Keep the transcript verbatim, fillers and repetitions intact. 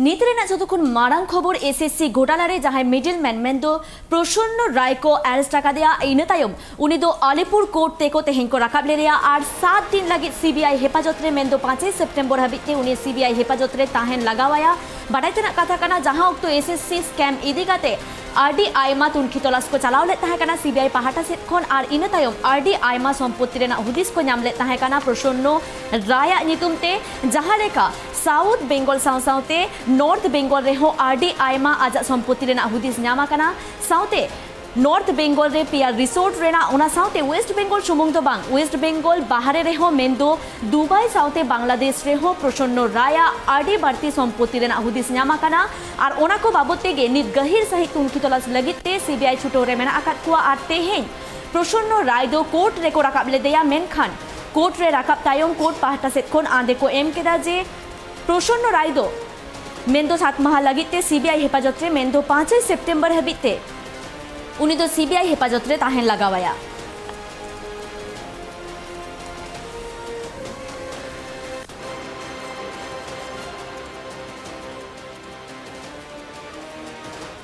ᱱᱤᱛ ᱨᱮᱱᱟᱜ ᱡᱚᱛᱚ ᱠᱷᱚᱱ ᱢᱟᱨᱟᱝ ᱠᱷᱚᱵᱚᱨ, ᱮᱥᱮᱥᱥᱤ ᱜᱷᱚᱴᱟᱞᱟ ᱨᱮ ᱡᱟᱦᱟᱸᱭ ᱢᱤᱰᱞ ᱢᱮᱱ ᱢᱮᱱᱫᱚ ᱯᱨᱚᱥᱚᱱᱱᱚ ᱨᱟᱭ ᱠᱚ ᱟᱨᱮᱥᱴ ᱟᱠᱟᱫᱮᱭᱟ᱾ ᱤᱱᱟᱹ ᱛᱟᱭᱚᱢ ᱩᱱᱤ ᱫᱚ ᱟᱞᱤᱯᱩᱨ ᱠᱳᱨᱴ ᱛᱮᱠᱚ ᱛᱮᱦᱮᱧ ᱠᱚ ᱨᱟᱠᱟᱵ ᱞᱮᱫᱮᱭᱟ ᱟᱨ ᱥᱟᱛ ᱫᱤᱱ ᱞᱟᱹᱜᱤᱫ ᱥᱤᱵᱤᱟᱭ ᱦᱮᱯᱟᱡᱚᱛ ᱨᱮ ᱢᱮᱱᱫᱚ ᱯᱟᱸᱪᱮᱭ ᱥᱮᱯᱴᱮᱢᱵᱚᱨ ᱦᱟᱹᱵᱤᱡ ᱛᱮ ᱩᱱᱤ ᱥᱤᱵᱤᱟᱭ ᱦᱮᱯᱟᱡᱚᱛ ᱨᱮ ᱛᱟᱦᱮᱱ ᱞᱟᱜᱟᱣᱟᱭᱟ᱾ ᱵᱟᱰᱟᱭ ᱛᱮᱱᱟᱜ ᱠᱟᱛᱷᱟ ᱠᱟᱱᱟ, ᱡᱟᱦᱟᱸ ᱚᱠᱛᱚ ᱮᱥᱮᱥᱥᱤ ᱥᱠᱮᱢ ᱤᱫᱤ ᱠᱟᱛᱮ ᱟᱹᱰᱤ ᱟᱭᱢᱟ ᱛᱩᱱᱠᱷᱤ ᱛᱚᱞᱟᱥ ᱠᱚ ᱪᱟᱞᱟᱣ ᱞᱮᱫ ᱛᱟᱦᱮᱸ ᱠᱟᱱᱟ ᱥᱤᱵᱤᱟᱭ ᱯᱟᱦᱴᱟ ᱥᱮᱫ ᱠᱷᱚᱱ, ᱟᱨ ᱤᱱᱟᱹ ᱛᱟᱭᱚᱢ ᱟᱹᱰᱤ ᱟᱭᱢᱟ ᱥᱚᱢᱯᱚᱛᱛᱤ ᱨᱮᱱᱟᱜ ᱦᱩᱫᱤᱥ ᱠᱚ ᱧᱟᱢ ᱞᱮᱫ ᱛᱟᱦᱮᱸ ᱠᱟᱱᱟ ᱯᱨᱚᱥᱚᱱᱱᱚ ᱨᱟᱭᱟᱜ ᱧᱩᱛᱩᱢ ᱛᱮ, ᱡᱟᱦᱟᱸ ᱞᱮᱠᱟ ᱥᱟᱣᱩᱛᱷ ᱵᱮᱝᱜᱚᱞ ᱥᱟᱶ ᱥᱟᱶᱛᱮ ᱱᱚᱨᱛᱷ ᱵᱮᱝᱜᱚᱞ ᱨᱮᱦᱚᱸ ᱟᱹᱰᱤ ᱟᱭᱢᱟ ᱟᱡᱟᱜ ᱥᱚᱢᱯᱚᱛᱛᱤ ᱨᱮᱱᱟᱜ ᱦᱩᱫᱤᱥ ᱧᱟᱢ ᱟᱠᱟᱱᱟ᱾ ᱥᱟᱶᱛᱮ ᱱᱚᱨᱛᱷ ᱵᱮᱝᱜᱚᱞ ᱨᱮ ᱯᱮᱭᱟ ᱨᱤᱥᱳᱨᱴ ᱨᱮᱱᱟᱜ, ᱚᱱᱟ ᱥᱟᱶᱛᱮ ᱣᱮᱥᱴ ᱵᱮᱝᱜᱚᱞ ᱥᱩᱢᱩᱝ ᱫᱚ ᱵᱟᱝ, ᱣᱮᱥᱴ ᱵᱮᱝᱜᱚᱞ ᱵᱟᱦᱨᱮ ᱨᱮᱦᱚᱸ ᱢᱮᱱᱫᱚ ᱫᱩᱵᱟᱭ ᱥᱟᱶᱛᱮ ᱵᱟᱝᱞᱟᱫᱮᱥ ᱨᱮᱦᱚᱸ ᱯᱨᱚᱥᱚᱱᱱᱚ ᱨᱟᱭᱟᱜ ᱟᱹᱰᱤ ᱵᱟᱹᱲᱛᱤ ᱥᱚᱢᱯᱚᱛᱛᱤ ᱨᱮᱱᱟᱜ ᱦᱩᱫᱤᱥ ᱧᱟᱢ ᱟᱠᱟᱱᱟ᱾ ᱟᱨ ᱚᱱᱟ ᱠᱚ ᱵᱟᱵᱚᱛ ᱛᱮᱜᱮ ᱱᱤᱛ ᱜᱟᱹᱦᱤᱨ ᱥᱟᱹᱦᱤᱡ ᱛᱩᱱᱠᱷᱤ ᱛᱚᱞᱟᱥ ᱞᱟᱹᱜᱤᱫ ᱛᱮ ᱥᱤᱵᱤᱟᱭ ᱪᱷᱩᱴᱟᱹᱣ ᱨᱮ ᱢᱮᱱᱟᱜ ᱟᱠᱟᱫ ᱠᱚᱣᱟ᱾ ᱟᱨ ᱛᱮᱦᱮᱧ ᱯᱨᱚᱥᱚᱱᱱᱚ ᱨᱟᱭ ᱫᱚ ᱠᱳᱨᱴ ᱨᱮᱠᱚ ᱨᱟᱠᱟᱵ ᱞᱮᱫᱮᱭᱟ, ᱢᱮᱱᱠᱷᱟᱱ ᱠᱳᱨᱴ ᱨᱮ ᱨᱟᱠᱟᱵ ᱛᱟᱭᱚᱢ ᱠᱳᱨᱴ ᱯᱟᱦᱴᱟ ᱥᱮᱫ ᱠᱷᱚᱱ ᱟᱸᱫᱮ ᱠᱚ ᱮᱢ ᱠᱮᱫᱟ ᱡᱮ ᱯᱨᱚᱥᱚᱱᱱᱚ ᱨᱟᱭ ᱫᱚ ᱢᱮᱱᱫᱚ ᱥᱟᱛ ᱢᱟᱦᱟ ᱞᱟᱹᱜᱤᱫ ᱛᱮ ᱥᱤᱵᱤᱟᱭ ᱦᱮᱯᱟᱡᱚᱛ ᱨᱮ, ᱢᱮᱱᱫᱚ ᱯᱟᱸᱪᱮᱭ ᱥᱮᱯᱴᱮᱢᱵᱚᱨ ᱦᱟᱹᱵᱤᱡ ᱛᱮ ᱩᱱᱤ ᱫᱚ ᱥᱤᱵᱤᱟᱭ ᱦᱮᱯᱟᱡᱚᱛ ᱨᱮ ᱛᱟᱦᱮᱱ ᱞᱟᱜᱟᱣᱟᱭᱟ᱾